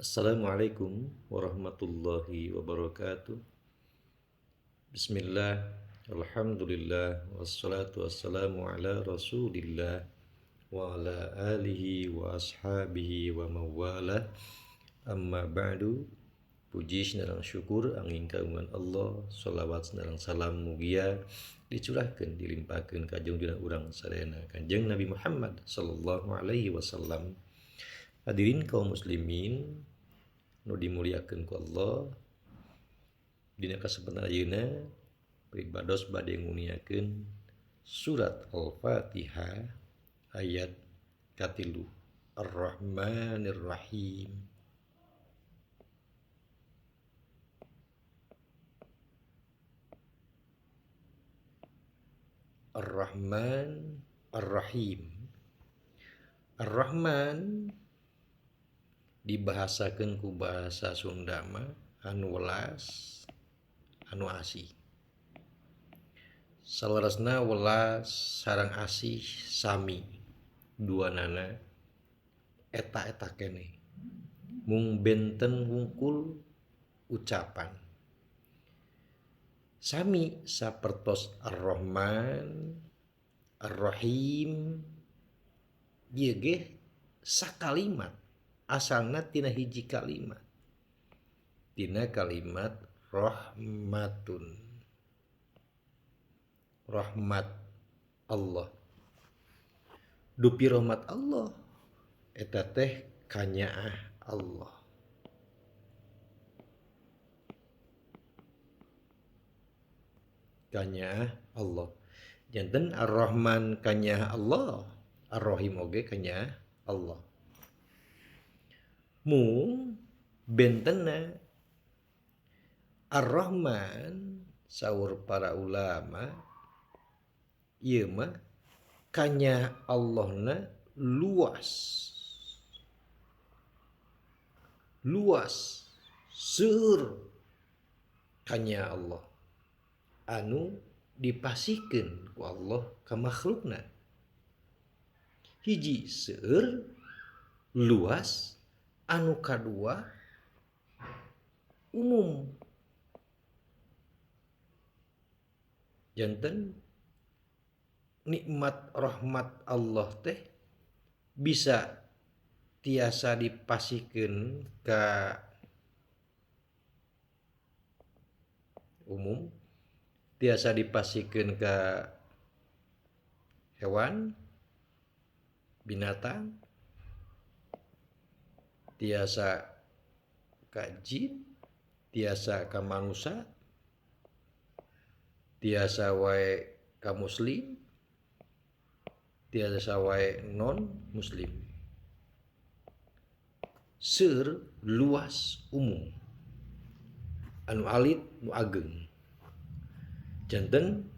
Assalamualaikum warahmatullahi wabarakatuh. Bismillah, alhamdulillah, wassalatu wassalamu ala rasulillah wa ala alihi wa ashabihi wa mawalah. Amma ba'du. Puji sinareng syukur angin kagungan Allah, sholawat sinareng salam mugia dicurahkeun dilimpahkeun ka junjungan urang sadayana Kanjeng Nabi Muhammad sallallahu alaihi wasallam. Hadirin kaum muslimin nu dimuliakeun ku Allah, dina kasempatan ayeuna pribados bade nguniakeun surat Al-Fatihah ayat 3, Ar-Rahmanir Rahim. Ar-Rahman Ar-Rahim. Ar-Rahman dibahasakeun ku bahasa Sunda mah anu welas anu asih. Saleresna welas sareng asih sami duanana eta-eta keneh mung benten wungkul ucapan. Sami sapertos Ar-Rahman Ar-Rahim ieu ge sakalimat asalna tina hiji kalimat, tina kalimat rahmatun, rahmat Allah. Dupi rahmat Allah eta teh kanyaah Allah. Kanyaah Allah. Janten Ar-Rahman kanyaah Allah, Ar-Rahim oge kanyaah Allah. Mung bentena Ar-Rahman saur para ulama ieu mah kanya Allahna luas. Luas seueur kanya Allah anu dipasihkeun ku Allah ka makhlukna. Hiji seueur luas, anu kadua umum. Janten nikmat rahmat Allah teh bisa tiasa dipasihkeun ka umum, tiasa dipasihkeun ka hewan, binatang, tiasa ka jin, tiasa ka manusia, tiasa wae ka muslim, tiasa wae non muslim. Seueur luas umum, anu alit nu ageng. Janten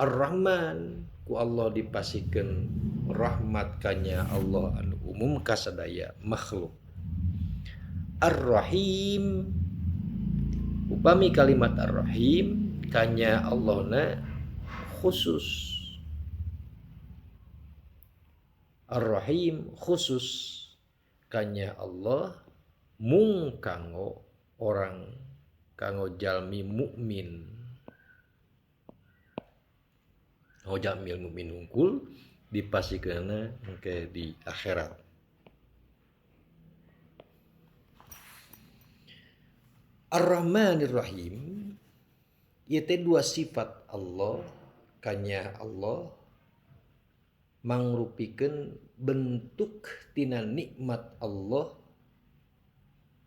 Ar-Rahman ku Allah dipasihkeun rahmat kanya Allah anu umum kasadaya makhluk. Ar-Rahim upami kalimat Ar-Rahim kanya Allahna khusus. Ar-Rahim khusus kanya Allah mung kanggo orang kanggo jalmi mukmin. Oh jalmi mukmin unggul dipasihkeunna engke di akhirat. Ar-Rahmanir Rahim ieu teh dua sifat Allah kanya Allah mangrupikeun bentuk tina nikmat Allah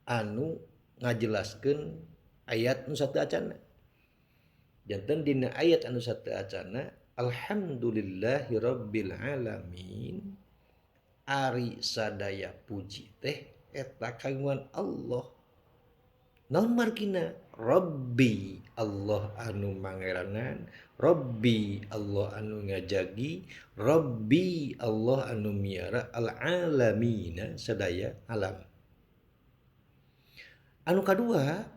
anu ngajelaskeun ayat nu sateuacanna. Janten dina ayat anu sateuacanna alhamdulillahi rabbil alamin ari sadaya puji teh eta kagungan Allah. Naon margina? Rabbi Allah anu mangeranan, Rabbi Allah anu ngajagi, Rabbi Allah anu miara al-alamina sadaya alam. Anu kadua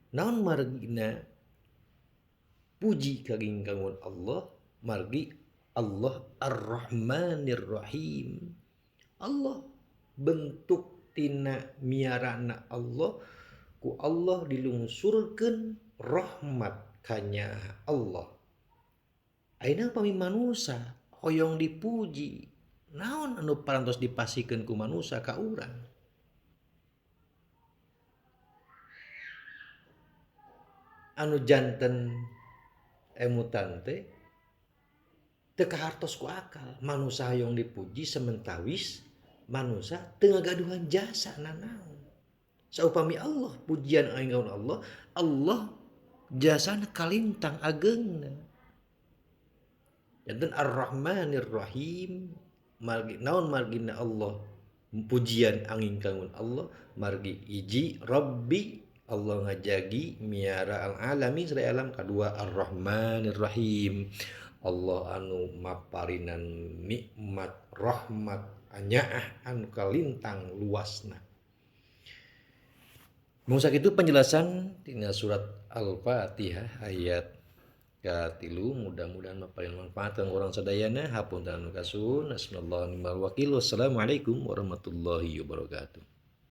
naon margina puji kaging kagungan Allah, margi Allah Ar-Rahmanir Rahim. Allah Bentuk tina miarana Allah ku Allah dilungsurkeun rahmat kanya Allah. Ayeuna pami manusa hoyong dipuji, naon anu parantos dipasikeun ku manusa ka urang? Anu janten emutan teh teu kahartos ku akal. Manusa hoyong dipuji sementawis manusa teu ngagaduhan jasa nanaon. Saupami Allah pujian aing ka Allah, Allah jasana kalintang ageungna. Janten Ar-Rahmanir Rahim margi naon margina Allah pujian angin kangun Allah margi hiji Rabbi Allah ngajagi miara al-alamin sadaya alam, kadua Ar-Rahmanir Rahim Allah anu maparinan nikmat rahmat anyaah anu kalintang luasna. Mung sakitu penjelasan tina surat Al-Fatihah ayat ka-3, mudah-mudahan maparinan manfaat kanggo urang sadayana. Hapunten anu kasuhun. Hasbunallahu ni'mal wakil. Wassalamualaikum warahmatullahi wabarakatuh.